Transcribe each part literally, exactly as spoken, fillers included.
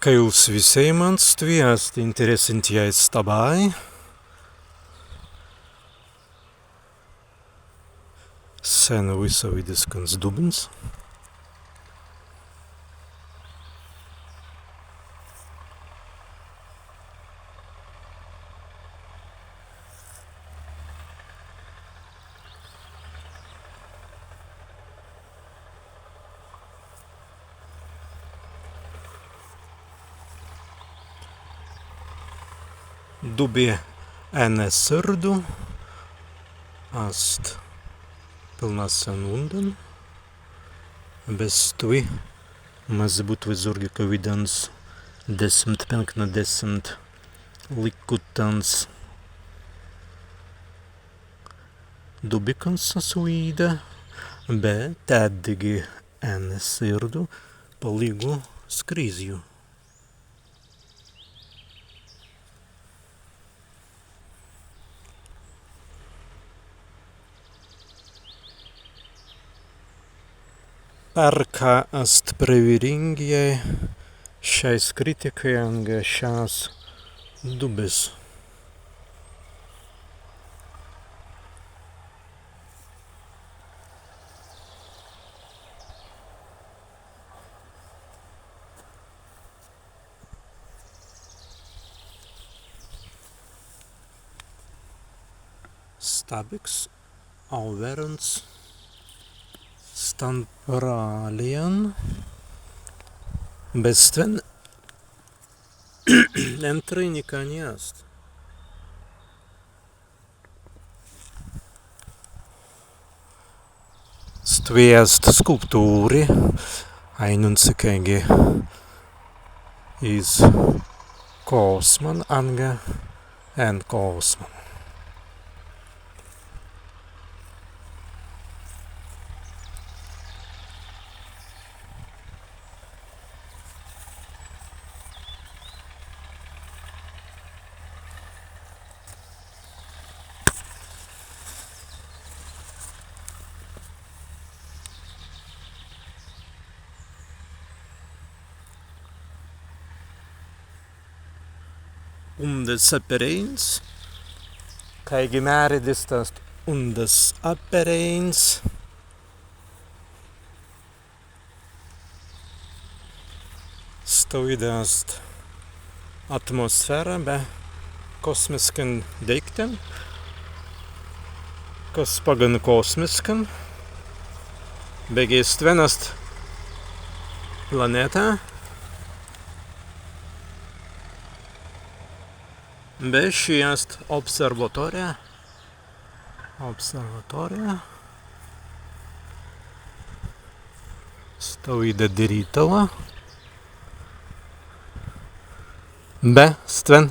Kaīls wisēimans, stwi ast interesantjai stabbai. Sen wisawīdiskans dubbins. Dubbi en sirdu ast pilna sen undan, be stwi mazzi būtwei zūrgi kawīdans desimt pēnktan, desimt līkutans dubbikans as wīda, be tēt dīgi en sirdu palīgu skrizju. Perka ast prewīringja šai skrittikai anga šas dubbis. Stabbiks, awwerans stan prālijan, be stwen entrā nika ni ast. Stwi ast skulptūri, ainunts kāigi iz kōsman anga en kōsman. Undas apereīns, kāigi mēri, di sta ast undas apereīns. Stawīda ast atmosfēra be kōsmiskan deīktan, kas paggan kōsmiskan, beggi stwen ast planēta, be ši ast observatōrija. Observatōrija. Stawīda dirītala. Be stwen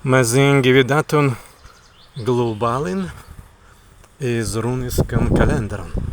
mazīngi widātun globālin iz rūniskan kalēndaran.